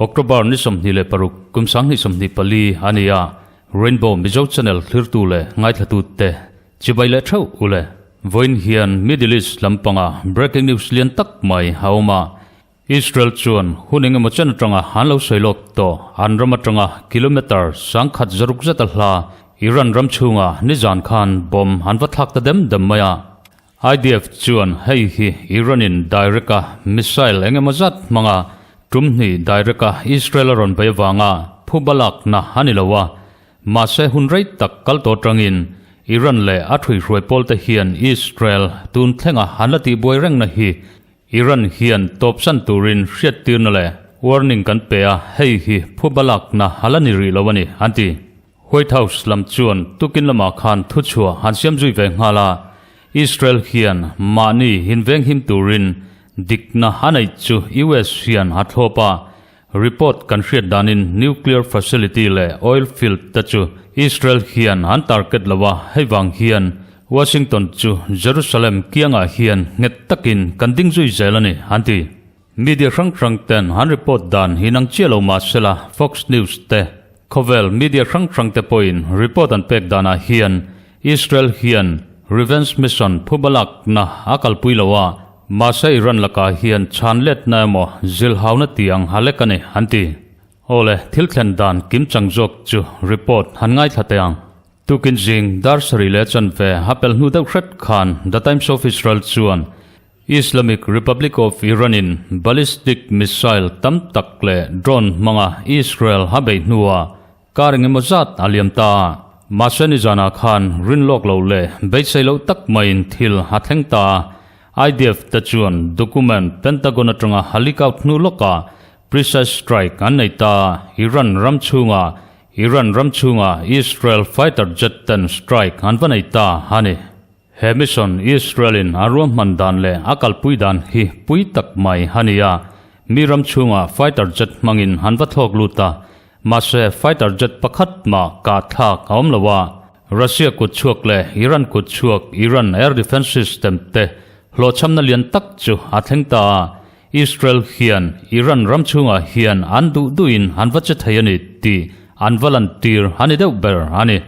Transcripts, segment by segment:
October ni 26 kum 2024 a ni a, Rainbow Mizo Channel thlirtu leh ngaithlatute chibai leh theuh u le. Vawiin hian Middle East lampanga breaking news lian tak mai a awm a, Israel chuan hun engemaw chen atanga an lo sawi lawk tawh an ram atanga kilometre 1600 zet a hla Iran ram chhunga nizan khan bomb an va thlak ta dem dem mai a. IDF chuan hei hi Iran-in direct-a missile engemaw zat hmanga tum hnih direct-a Israel a rawn bei avanga phuba lakna a ni lo a, mahse hun rei tak kal tawh atangin Iran leh a thuihhruai pawlte hian Israel tun thlenga an la tihbuai rengna hi Iran hian tawpsan turin hriattirna leh warning kan pe a, hei hi phuba lakna a la ni rih lo a ni, an ti. White House lam chuan tukin lamah khan thuchhuah an siam zui ve nghal a, Israel hian mahni invenghim turin dikna a neih chu US hian a thlawp a, report kan hriat danin nuclear facility leh oil field te chu Israel hian an target lo a, hei vang hian Washington chu Jerusalem kiangah hian nghet takin kan ding zui zel a ni, an ti. Media hrang hrang ten an report dan hi nang chiah lo mah sela Fox News te, khawvel media hrang hrang te pawhin report an pek danah hian Israel hian revenge mission phubalakna a kalpui lo a, mahse Iran lakah hian chhan letna emaw zilhauna tiang a lek a ni an ti. Awle, thil thlen dan kim chang zawk chu report han ngaithla teh ang. Tukin zing dar sarih leh chanve a pel hnu deuh hret khan The Times of Israel chuan Islamic Republic of Iran-in ballistic missile tam tak leh drone hmanga Israel a beih hnuah kar engemaw zat a liam ta a. Mahse nizanah khan rinlawk loh leh beisei loh tak maiin thil a thleng ta a. IDF te chuan document Pentagon atanga a leak out hnu lawkah precise strike an nei ta a, Iran ram chhungah Iran ram chhungah Israel fighter jet ten strike an va nei ta a ni. He mission Israel-in a ruahman dan leh a kalpui dan hi pui tak mai a ni a, mi ram chhungah fighter jet hmangin an va thlawk lut a, mahse fighter jet pakhat mah kah thlak a awm lo a, Russia kut chhuak leh Iran kut chhuak Iran air defence system te hlawhchhamna lian tak chu a thleng ta a, Israel hian Iran ram chhungah hian an duh duhin an va che thei a ni tih an va lantir a ni deuh ber a ni.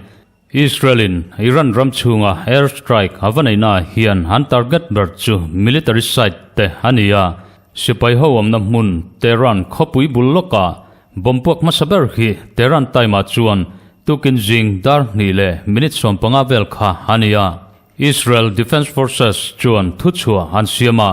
Israel-in Iran ram chhunga air strike a va neihnaah hian an target ber chu military site te a ni a, sipai ho awmna hmun Tehran khawpui bul lawkah bomb puak hmasa ber hi Tehran time-ah chuan tukin zing dar hnih leh minute 15 vel kha a ni a. Israel Defence Forces chuan thuchhuah an siam a,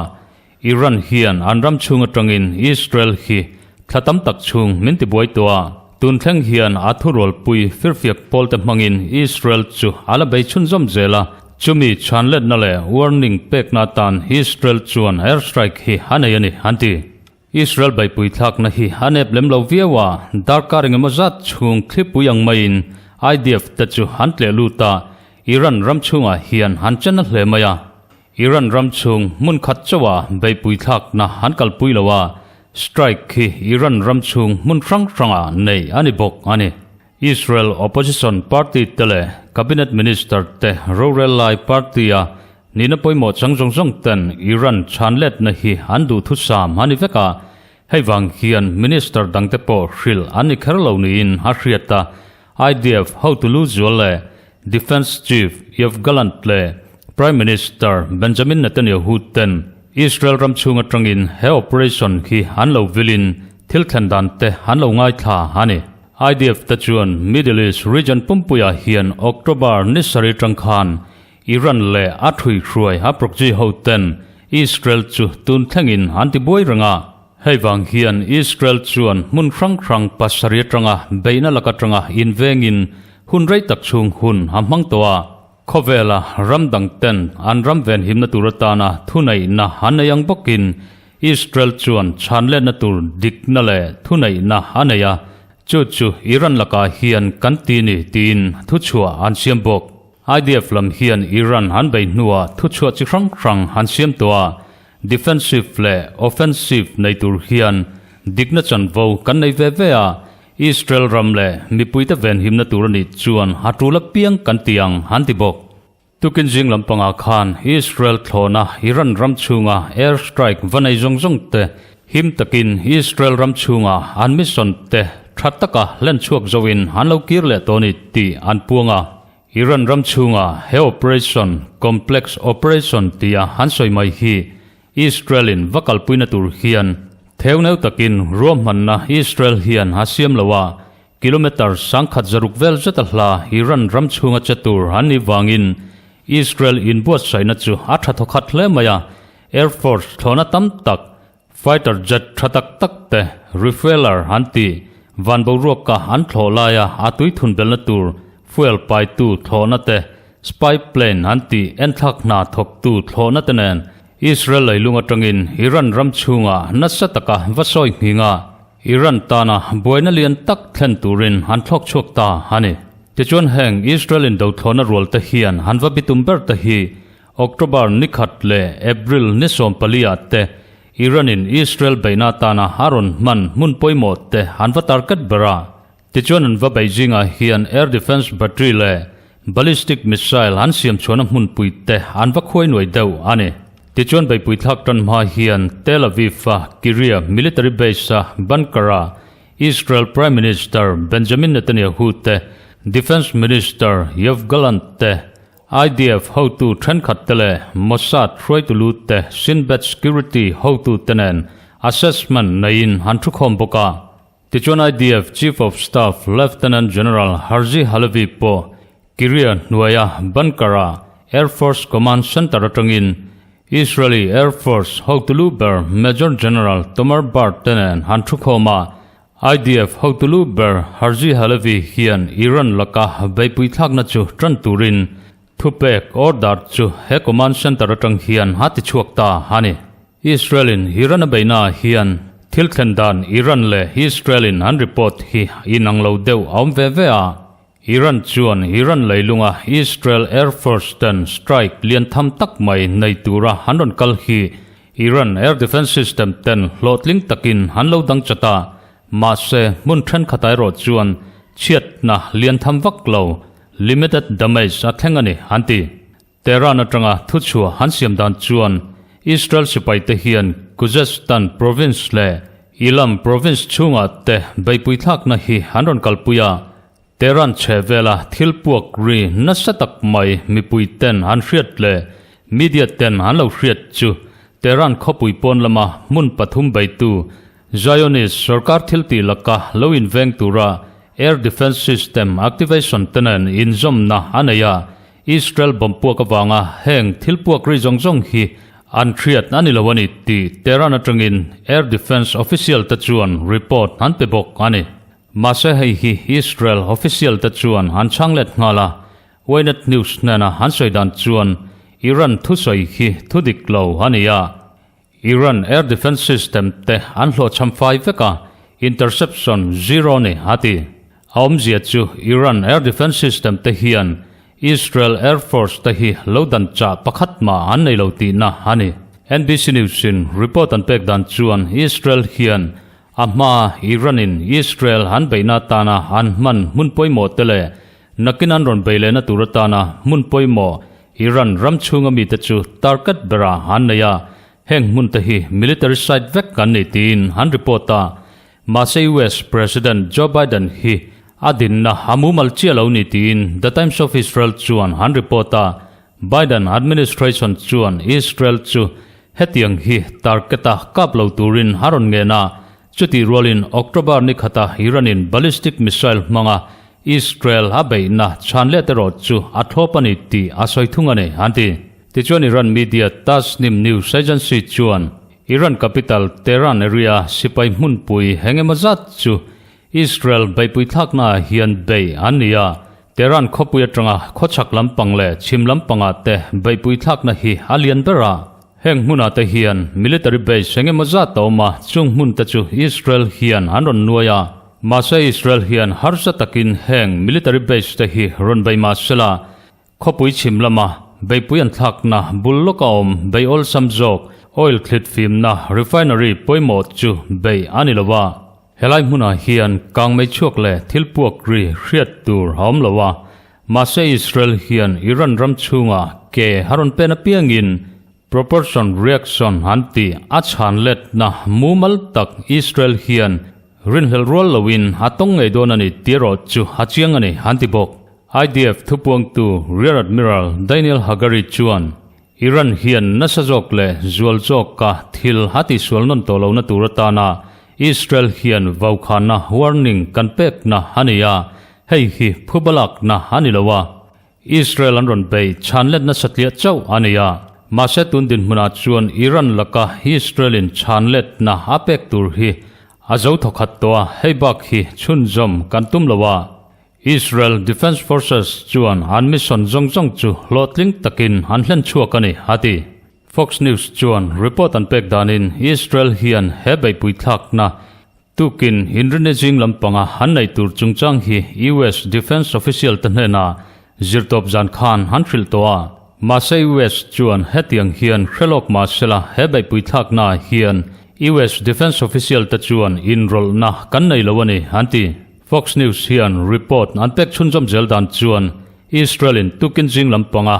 Iran hian an ram chhung atangin Israel hi thla tam tak chhung min tibuai tawh a, tun thleng hian a thurualpui firfiak pawlte hmangin Israel chu a la bei chhunzawm zel a, chumi chhanletna leh warning pekna atan Israel chuan airstrike hi a nei a ni, an ti. Israel beihpui thlakna hi a nep lem lo viau a, darkar engemaw zat chhung thlipui ang maiin IDF te chu an tleh lut a, Iran ram chhungah hian an chen a hle mai a. Iran ram chhung hmun khat chauha beihpui thlakna an kalpui lo a, strike khi Iran ram chhung hmun hrang hrangah neih a ni bawk a ni. Israel opposition party te leh cabinet minister te rorel lai party-a nihna pawimawh chang zawng zawng ten Iran chhan letna hi an duhthusam a ni vek a, hei vang hian minister dangte pawh hrilh an ni kher lo niin a hriat a, IDF hotu lu zual leh Defence Chief Yoav Gallant leh Prime Minister Benjamin Netanyahu ten Israel ram chhung atangin he operation hi an lo vilin thil thlen dan te an lo ngaithla a ni. IDF te chuan Middle East region pumpuiah hian October ni sarih atang khan Iran leh a thuihhruai a proxy ho ten Israel chu tun thlengin an ti buai reng a. Hei vang hian Israel chuan hmun hrang hrang pasarih atanga beihna lak atanga invengin hun rei tak chhung hun a hmang tawh a. Khawvela ram dang ten an ram venhimna tur atana thuneihna an nei ang bawkin Israel chuan chhanletna tur dikna leh thuneihna a nei a, chu chu Iran lakah hian kan ti ni tiin thuchhuah an siam bawk. IDF lam hian Iran an bei hnuah thuchhuah chi hrang hrang an siam tawh a, defensive leh offensive nei tur hian dikna chanvo kan nei ve ve a. Israel ram leh mipuite venhimna tur a nih chuan a tul apiang kan ti ang, an ti bawk. Tukin zing lampangah khan Israel thlawhna Iran ram chhunga air strike va nei zawng zawng te him takin Israel ram chhunga an mission te tha taka hlen chhuak zoin an lo kir leh tawh a ni tih an puang a. Iran ram chhunga he operation, complex operation tia an sawi mai hi Israel in va kalpuina tur hian theuneu takin ruahmanna Israel hian a siam lo a, Kilometre sangkhat zaruk vel zet a hla Iran ram chhunga che tur an nih vangin Israel inbuatsaihna chu a tha thawkhat hle mai a, Air Force thlawhna tam tak, fighter jet tha tak tak te, refueler an tih, van boruaka an thlawh laia a tui thun belna tur fuel paitu thlawhna te, spy plane an tih enthlak hna thawktu thlawhna te nen Israel leilung atangin Iran ram chhunga nasa taka va sawi nghing a. Iran tana buaina lian tak thlen turin an thlawk chhuak ta a ni. Tichuan heng Israel in dothlawhna rual te hian han va bitum ber te hi October ni khat leh April ni 14 ah te Iran in Israel beihna atana a rawn hman hmun pawimawh te an va target ber a. Tichuan an va beih zingah hian air defence battery leh ballistic missile an siam chhuahna hmunpui te an va khuai nuai deuh a ni. Tichuan beihpui thlak tan hma hian Tel Aviv-a Kirya military base-a bunker-a Israel Prime Minister Benjamin Netanyahu te, Defence Minister Yoav Gallant te, IDF hotu thenkhat te leh Mossad hruaitu lu te Shin Bet security hotu te nen assessment neiin an thukhawm bawk a. Tichuan IDF Chief of Staff Lieutenant General Herzi Halevi pawh Kirya hnuaia bunker-a Air Force Command Center atangin Israeli Air Force hotulu ber Major General Tomer Bar te nen an thukhawm a. IDF hotulu ber Herzi Halevi hian Iran laka beipui thlakna chu tan turin thupek order chu he command center atang hian a tichhuak ta a ni. Israel-in Iran a beihnaah hian thil thlen dan Iran leh Israel-in an report hi inang lo deuh a awm ve ve a. Iran chuan Iran leilunga Israel Air Force ten strike lian tham tak mai nei tura an rawn kal hi Iran air defence system ten hlawhtling takin an lo dang chat a, mahse hmun thenkhat erawh chuan chhiatna lian tham vak lo, limited damage, a thleng a ni, an ti. Tehran atanga thuchhuah an siam dan chuan Israel sipaite hian Khuzestan province leh Ilam province chhungah te beihpui thlakna hi an rawn kalpui a, Tehran chhe vela thil puak ri nasa tak mai mipui ten an hriat leh media ten an lo hriat chu Tehran khawpui pawn lama hmun pathum beitu Zionist sorkar thiltih laka lo inveng tura air defence system activation te nen inzawmna a nei a, Israel bomb puak avanga heng thil puak ri zawng zawng hi an hriat a ni lo a ni tih Tehran atangin Air Defence official te chuan report an pe bawk a ni. Mahse hei hi Israel official te chuan an chhang let nghal a, Ynet News hnena an sawi dan chuan Iran thusawi hi thu dik lo a ni a, Iran air defence system te an hlawhchham fai vek a, interception zero ni a ti. A awmzia chu Iran air defence system te hian Israel air force te hi lo dan chah pakhat mah an nei lo tihna a ni. NBC News in report an pek dan chuan Israel hian a hma Iran in Israel an beihna atana an hman hmun pawimawh te leh nakin an rawn bei lehna tur atana hmun pawimawh Iran ram chhunga mite chu target berah an nei a, heng hmun te hi military site vek an ni tiin an report a. Mahse US President Joe Biden hi a dinna a mumal chiah lo ni tiin The Times of Israel chuan an report a. Biden administration chuan Israel chu hetiang hi target-a kap lo turin a rawn ngen a, Chutih rualin October ni khata Iran-in ballistic missile hmanga Israel a beihna chhan let erawh chu a thlawp a ni tih a sawi thung a ni, an ti. Tichuan Iran media Tasnim News Agency chuan Iran capital Tehran area sipai hmunpui eng emaw zat chu Israel beihpui thlaknaah hian bei an ni a, Tehran khawpui atanga khawchhak lampang leh chhim lampangah te beihpui thlakna hi a lian ber a. Heng hmunah te hian military base eng emaw zat a awm a, chung hmun te chu Israel hian an rawn nuai a. Mahse Israel hian harsa takin heng military base te hi rawn bei mah sela, khawpui chhim lama beihpui an thlakna bul lawka awm bei awlsam zawk oil thlit fimna refinery pawimawh chu bei a ni lo a. Helai hmunah hian kangmei chhuak leh thil puak ri hriat tur a awm lo a, mahse Israel hian Iran ram chhungah ke a rawn pen apiangin proportion reaction an tih a chhan letna mumal tak Israel hian rinhlelh rual loin a tawng ngei dawn a ni tih erawh chu a chiang a ni an ti bawk. IDF thupuangtu Rear Admiral Daniel Hagari chuan Iran hian nasa zawk leh zual zawka thil a tihsual nawn tawh lohna tur atana Israel hian vaukhana warning kan pekna a ni a, hei hi phubalakna a ni lo a, Israel an rawn bei chhanlet nasa tliah chauh a ni a. Mahse tun dinhmunah chuan Iran laka Israel-in chhanletna a pek tur hi a zo thawkhat tawh a, hei bak hi chhunzawm kan tum lo a. Israel Defense Forces chuan an mission zawng zawng chu hlawhtling takin an hlen chhuak a ni, a ti. Fox News chuan report an pek danin Israel hian he beihpui thlakna tukin inrinni zing lampanga an neih tur chungchang hi US Defense official te hnenah zirtawp zan khan an hrilh tawh a. Mahse US chuan hetiang hian hrelawk mahsela he beihpui thlaknaah hian US Defense official te chuan inrawlhna kan nei lo a ni, an ti. Fox News hian report an pek chhunzawm zel dan chuan Israel-in tukin zing lampanga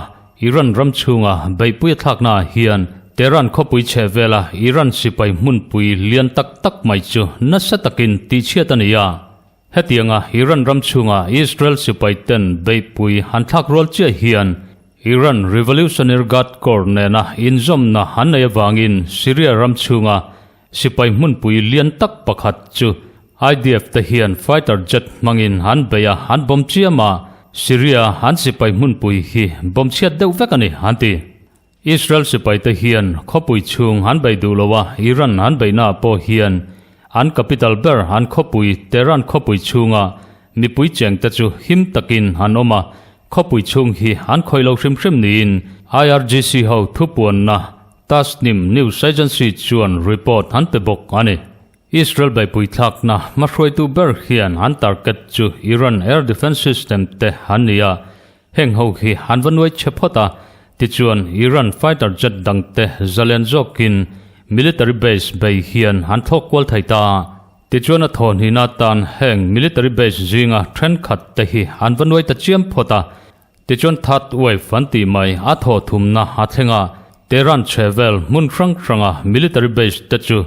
Iran ram chhunga beihpui a thlaknaah hian Tehran khawpui chheh vela Iran sipai hmunpui lian tak tak mai chu nasa takin tihchhiat a ni a. Hetianga Iran ram chhunga Israel sipai ten beihpui an thlak rual chiah hian Iran Revolutionary Guard Corps nena inzawmna an nei avangin Syria ram chhunga Sipai hmunpui lian tak pakhat chu IDF te hian fighter jet hmangin an bei a, an bomb chiam a, Syria an sipai hmunpui hi bomb chhiat deuh vek a ni, an ti. Israel sipai te hian khawpui chhung an bei duh lo a, Iran an beihnaah pawh hian an capital ber an khawpui Tehran khawpui chhunga mipui cheng te chu him takin an awm a, khawpui chhung hi an khawih lo hrim hrim niin IRGC ho thupuanna Tasnim News Agency chuan report an pe bawk a ni. Israel beihpui thlakna hmahruaitu ber hian an target chu Iran air defence system te an ni a, heng ho hi an va nuai chhe phawt a, tichuan Iran fighter jet dangte zalen zawkin military base bei hian an thlawk kual thei ta. Tichuan a thawhnihna atan heng military base zinga thenkhat te hi an va nuai ta chiam phawt a, Tichuan third wave an tih mai a thaw thumna a thleng a, Tehran chhe vel hmun hrang hranga military base te chu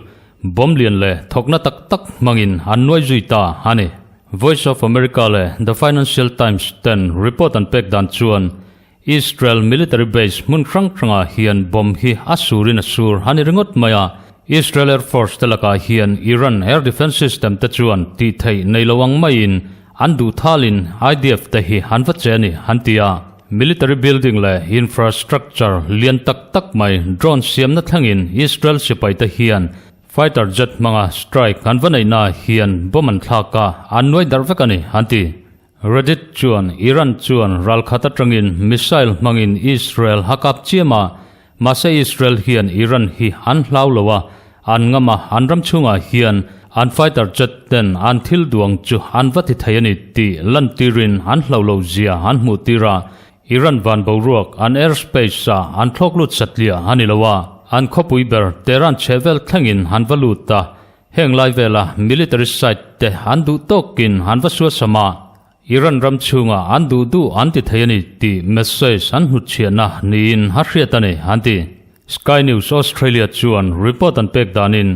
bomb lian leh thawkna tak tak hmangin an nuai zui ta a ni. Voice of America leh The Financial Times ten report an pek dan chuan Israel military base hmun hrang hrangah hian bomb hi a surin a sur a ni ringawt mai a, Israel Air Force te lakah hian Iran air defence system te chuan tih theih nei lo ang maiin An duh thalin IDF te hi an va che a ni, an ti a. Military building leh infrastructure lian tak tak mai drone siamna thlengin Israel sipai te hian fighter jet hmanga strike an va neihna hian bomb an thlak a, an nuai darh vek a ni, an ti. Reddit chuan Iran chuan ralkhat atangin missile hmangin Israel a kap chiam a, Mahse Israel hian Iran hi an hlau lo a, an ngam a, an ram chhungah hian an fighter jet ten an thil duang chu an va ti thei a ni tih lantirin an hlau lo zia an hmuh tir a, Iran van boruak an airspace ah an thlawk lut satliah a ni lo a, an khawpui ber Tehran chhehvel thlengin an va lut a, heng lai vela military site te an duh tawkin an va suasam a. Iran ram chhungah an duh duh an ti thei a ni tih message an hnutchhiahna niin a hriat a ni, an ti. Sky News Australia chuan report an pek danin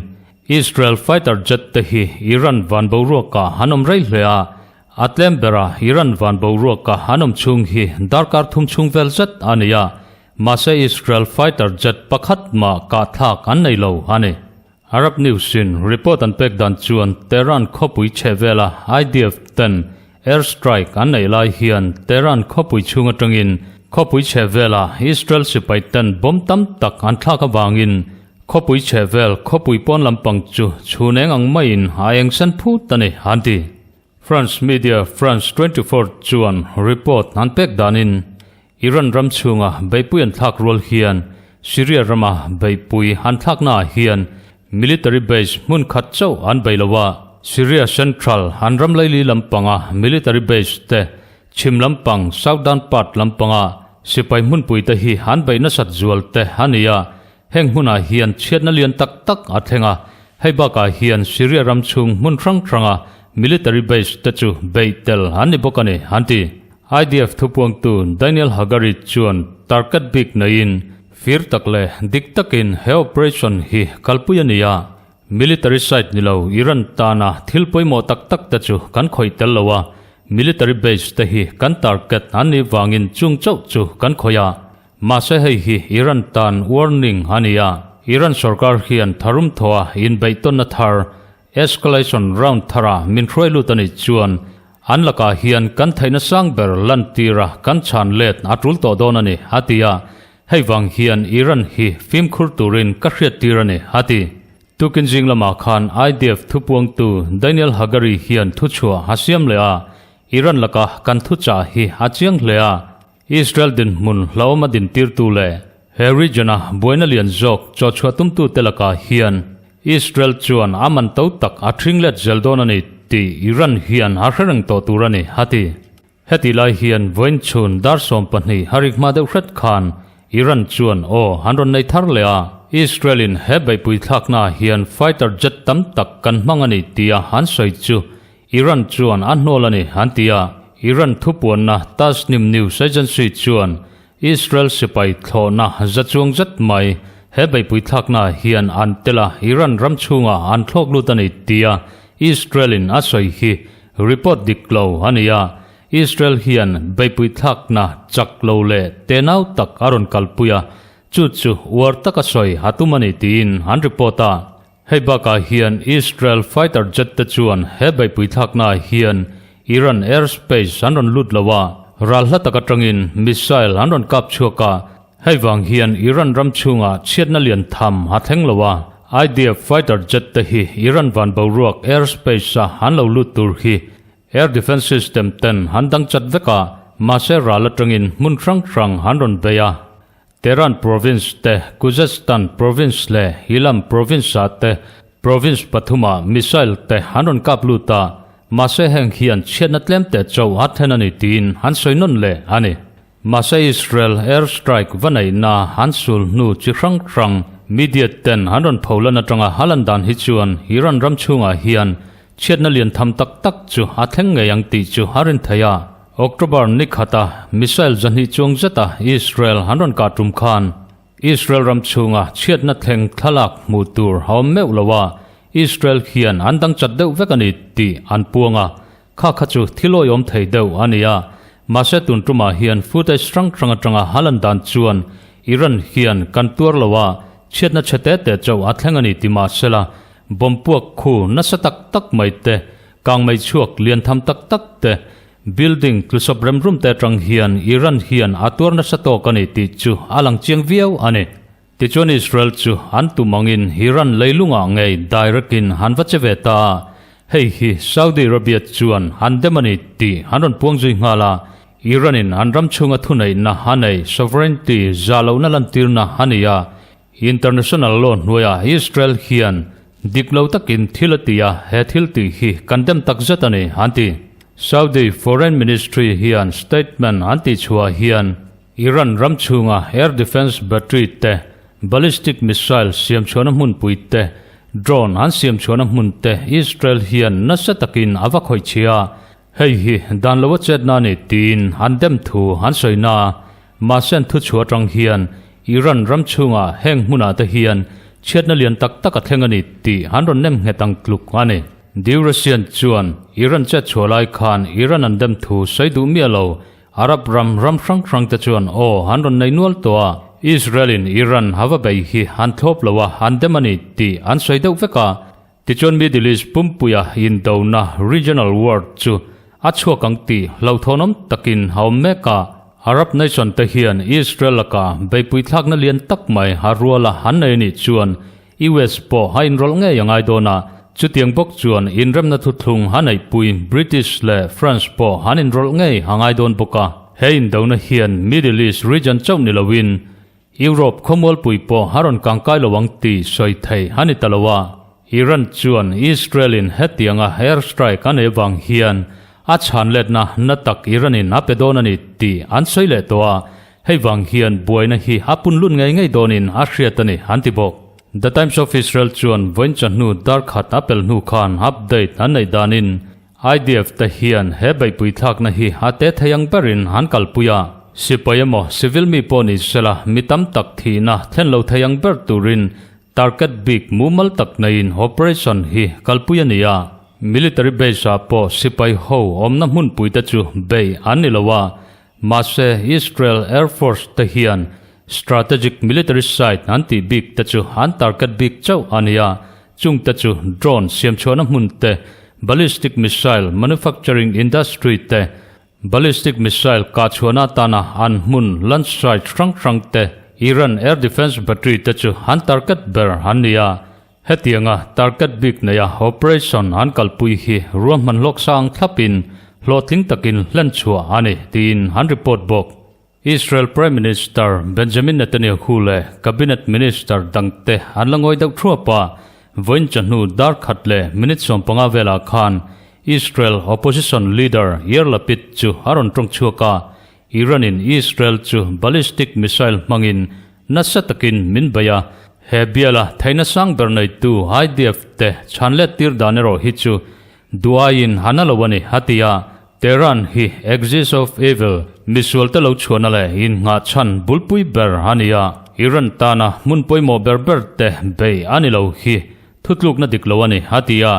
Israel fighter jet te hi Iran van boruakah an awm rei hle a, a tlem bera Iran van boruaka an awm chhung hi darkar thum chhung vel zet a ni a, mahse Israel fighter jet pakhat mah kahthlak an nei lo a ni. Arab News in report an pek dan chuan Tehran khawpui chhe vela IDF ten air strike an neih lai hian Tehran khawpui chhung atangin khawpui chhe vela Israel sipai ten bomb tam tak an thlak avangin khawpui chhe vel khawpui pawn lampang chu chhun eng ang maiin a eng sen phut a ni an ti. France media France 24 chuan report an pek danin Iran ram chhunga beihpui an thlak rual hian Syria rama beihpui an thlaknaah hian military base hmun khat chauh an bei lo a, Syria central an ram laili lampanga military base te chhim lampang southern part lampanga sipai hmunpui te hi an bei nasat zual te a ni a, heng hmunah hian chhiatna lian tak tak a thleng a. Hei bakah hian Syria ram chhung hmun hrang hranga military base te chu beih tel an ni bawk a ni, an ti. IDF thupuangtu Daniel Hagari chuan target bik neiin fir tak leh dik takin he operation hi kalpui a ni a, Military site ni lo Iran tana thil pawimawh tak tak te chu kan khawih tel lo a, military base te hi kan target an nih vangin chung chauh chu kan khawih a. Mahse hei hi Iran tan warning a ni a, Iran sorkar hian tharum thawha inbeihtawnna thar, escalation round thara min hruai lut a nih chuan an lakah hian kan theihna sang ber lantira kan chhan let a tul tawh dawn a ni, a ti a. Hei vang hian Iran hi fimkhur turin ka hriattir a ni, a ti. Tukin zing lamah khan IDF thupuangtu Daniel Hagari hian thuchhuah a siam leh a, Iran laka kan thuchah hi a chiang hle a, Israel dinhmun hlauhawm a dintirtu leh he region-a buaina lian zawk chawhchhuah tumtute lakah hian Israel chuan a man to tak a ṭhing let zel dawn a ni tih Iran hian a hre reng tawh tur a ni, a ti. Heti lai hian vawiin chhun dar 12 a rik hma deuh hret khan Iran chuan aw an rawn nei thar leh a, Israel-in he beihpui thlaknaah hian fighter jet tam tak kan hmang a ni tia an sawi chu Iran chuan a hnawl a ni an ti a, Iran thupuanna Tasnim News Agency chuan Israel sipai thlawhna za chuang zet mai he beihpui thlaknaah hian an tel a, Iran ram chhungah an thlawk lut a ni tia Israel-in a sawi hi Report dik lo a ni a, Israel hian beihpui thlakna chak lo leh tenau tak a rawn kalpui a, chu chu uar taka sawi a tum a ni tiin an report a. Hei bakah hian Israel fighter jet te chuan he beihpui thlaknaah hian Iran airspace an rawn lut lo a, ral hla tak atangin missile an rawn kap chhuak a, Hei vang hian Iran ram chhungah chhiatna lian tham a thleng lo a, IDF fighter jet te hi Iran van boruak airspace a an lo lut tur hi air defence system ten an dang chat vek a, mahse ral atangin hmun hrang hrang an rawn bei a. Tehran province te, Khuzestan province leh Ilam province ah te province pathumah missile te an rawn kap lut a, mahse heng hian chhiatna tlem teh chauh a thlen a ni tiin an sawi nawn leh a ni. Mahse Israel air strike va neihna an sul hnu chi hrang hrang media ten an rawn pho lan atanga a lan dan hi chuan Iran ram chhungah hian chhiatna lian tham tak tak chu a thleng ngei ang tih chu a rin theih a. October ni khata missile 200 chuang zeta Israel an rawn kah tum khan Israel ram chhunga chhiatna thleng thlalak hmuh tur a awm meuh lo a, Israel hian an dang chat deuh vek a ni tih an puang a. Kha kha chu thil awihawm thei deuh a ni a, mahse tun tumah hian footage hrang hrang atanga a lan dan chuan Iran hian kan tuar lo a, chhiatna chhe te te chauh a thleng a ni ti mahsela bomb puak khu nasa tak tak mai te, kangmei chhuak lian tham tak tak te, building tlusawp rem rum te atang hian Iran hian a tuar nasa tawk a ni tih chu a lang chiang viau a ni. Tichuan Israel chu an tum angin Iran leilungah ngei direct in an va che ve ta a, hei hi Saudi Arabia chuan an dem a ni tih an rawn puang zui nghal a, Iran in an ram chhunga thuneihna a nei, sovereignty, zah lohna lantirna a ni a, international law hnuaiah Israel hian dik lo takin thil a ti a, he thil tih hi kan dem tak zet a ni, an ti. Saudi Foreign Ministry hian statement an tihchhuah hian, Iran ram chhunga air defence battery te, ballistic missile siam chhuahna hmunpui te, drone an siam chhuahna hmun te Israel hian nasa takin a va khawih chhia a, hei hi dan lo a chetna a ni tiin an dem thu an sawi na. Mahse an thuchhuah atang hian Iran ram chhunga heng hmunah te hian chhiatna lian tak tak a thleng a ni tih an rawn nem nghet ang tluk a ni. Dewrasian chuan Iran chet chhuah lai khan Iran an dem thu sawi duh miah lo. Arab ram ram hrang hrang te chuan aw an rawn nei nual tawh a, Israel in Iran a va bei hi an thlawp lo a, an dem a ni tih an sawi deuh vek a. Tichuan Middle East pumpuia indona, regional war, chu a chhuak ang tih hlauhthawnawm takin a awm mek a. Arab nation te hian Israel lakah beipui thlakna lian tak mai a rual a an nei anih chuan US pawh a inrawlh ngei a ngai dawn a, chutiang bawk chuan inremna thuthlung a neihpui British leh France pawh an inrawlh ngei a ngai dawn bawk a. He indona hian Middle East region chauh ni loin Europe khawmualpui pawh a rawn kangkai lo ang tih sawi theih a ni ta lo a. Iran chuan Israel-in hetianga air strike a nei vang hian a chhanletna na tak Iran-in a pe dawn a ni tih an sawi leh tawh a, Hei vang hian buaina hi a punlun ngei ngei dawnin a hriat a ni, an ti bawk. The Times of Israel chuan vawiin chawhnu dar khat a pel hnu khan update an neih danin IDF te hian he beihpui thlakna hi a te thei ang berin an kalpui a. Sipai emaw civil mi pawh ni sela mi tam tak thihna thlen lo thei ang ber turin target bik mumal tak neiin operation hi kalpui a ni a. Military base ah pawh sipai ho awmna hmunpui te chu bei an ni lo a, mahse Israel Air Force te hian strategic military site an tih bik te chu an target bik chauh a ni a, chung te chu drone siamchhuahna hmun te, ballistic missile manufacturing industry te, Ballistic missile kahchhuahna atana an hmun launch site hrang hrang te, Iran air defence battery te chu an target ber an ni a. Hetianga target bik neia operation an kalpui hi ruahman hlawk sang thlapin hlawhtling takin hlenchhuah a ni tiin an report bawk. Israel Prime Minister Benjamin Netanyahu leh Cabinet Minister dangte an la ngawi deuh thuap a, vawiin chawhnu dar khat leh minute 15 velah khan Israel opposition leader Yair Lapid chu a rawn tawng chhuak a, Iran-in Israel chu ballistic missile hmangin nasa takin min bei a, he biala theihna sang ber neitu IDF te chhan let tir dan erawh hi chu Duaiin a na lo a ni, a ti a. Tehran hi axis of evil, misualte lo chhuahna leh innghah chhan bulpui ber a ni a. Iran tana hmun pawimawh ber ber te bei a ni lo hi thutlukna dik lo a ni, a ti a.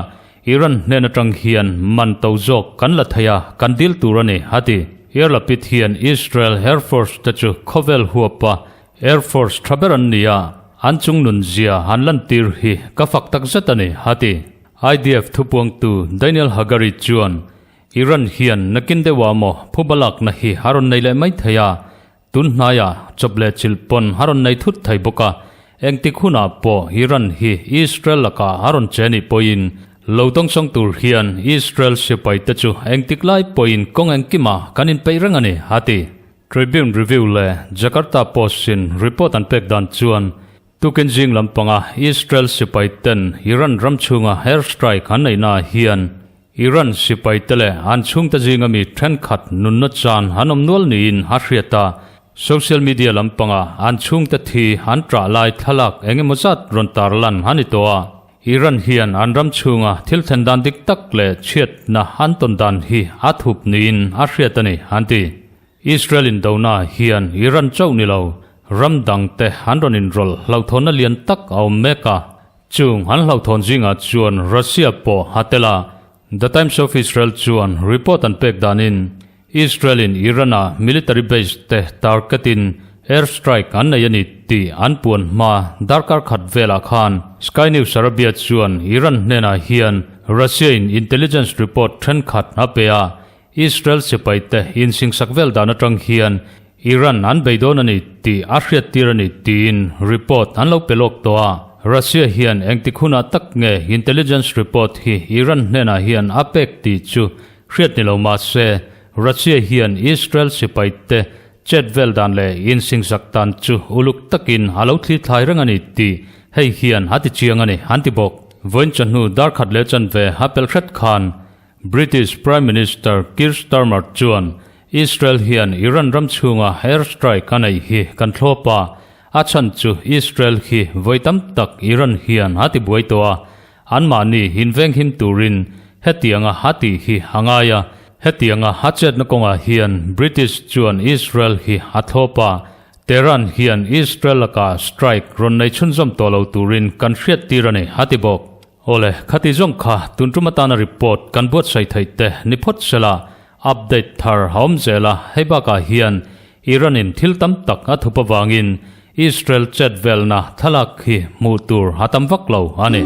Iran hnen atang hian man to zawk kan la thei a, kan dil tur a ni, a ti. Yair Lapid hian Israel Air Force te chu khawvel huapa Air Force tha ber an ni a, an chung nun zia an lantir hi ka fak tak zet a ni, a ti. IDF thupuangtu Daniel Hagari chuan, Iran hian nakin deuhah maw phuba lakna hi a rawn nei leh mai thei a, tun hnaiah chawp leh chilh pawn a rawn nei thut thei bawk a, engtik hunah pawh Iran hi Israel lakah a rawn che nih pawhin lo dawngsawng tur hian Israel sipaite chu engtik lai pawhin kawng engkimah kan inpeih reng a ni, a ti. Tribune Review leh Jakarta Post-in report an pek dan chuan, Tukin zing lampanga Israel sipai ten Iran ram chhunga air strike an neihna ah hian Iran sipai te leh an chhungte zinga mi thenkhat nunna chan an awm nual niin a hriat a, social media lampanga an chhungte thi an ṭah lai thlalak eng emaw zat rawn tarlan a ni tawh a. Iran hian an ram chhunga thil thlen dan dik tak leh chhiatna an tawn dan hi a thup niin a hriat a ni, an ti. Israel indona hian Iran chauh ni lo, ram dangte an rawn inrawlh hlauhthawnna lian tak a awm mek a. Chung an hlauhthawn zingah chuan Russia pawh a tel a. The Times of Israel chuan report an pek danin Israel-in Iran-a military base te target-in air strike an nei a ni tih an puan hma darkar khat velah khan Sky News Arabia chuan Iran hnenah hian Russia-in intelligence report thenkhat a pe a, Israel sipaite insingsak vel dan atang hian Iran an bei dawn a ni tih a hriattir a ni tiin report an lo pe lawk tawh a. Russia hian engtik hunah tak nge intelligence report hi Iran hnenah hian a pek tih chu hriat ni lo mah se Russia hian Israel sipaite chet vel dan leh insingsak dan chu uluk takin a lo thli thlai reng a ni tih hei hian a ti chiang a ni an ti bawk. Vawiin chawhnu darkhat leh chanve a pel hret khan British Prime Minister Keir Starmer chuan Israel hian Iran ram chhunga air strike a neih hi kan thlawp a, a chhan chu Israel hi vawi tam tak Iran hian a ti buai tawh a, anmahni invenghim turin hetianga a tih hi a ngai a, hetianga a chetna kawngah hian British chuan Israel hi a thlawp a, Tehran hian Israel lakah strike rawn nei chhunzawm tawh lo turin kan hriattir a ni, a ti bawk. Awle, khati zawng kha tun tum atana report kan buatsaih theih te ni phawt sela, update thar a awm zel a, hei bakah hian Iran in thil tam tak a thup avangin Israel chet velna thlalak hi hmuh tur a tam vak lo a ni.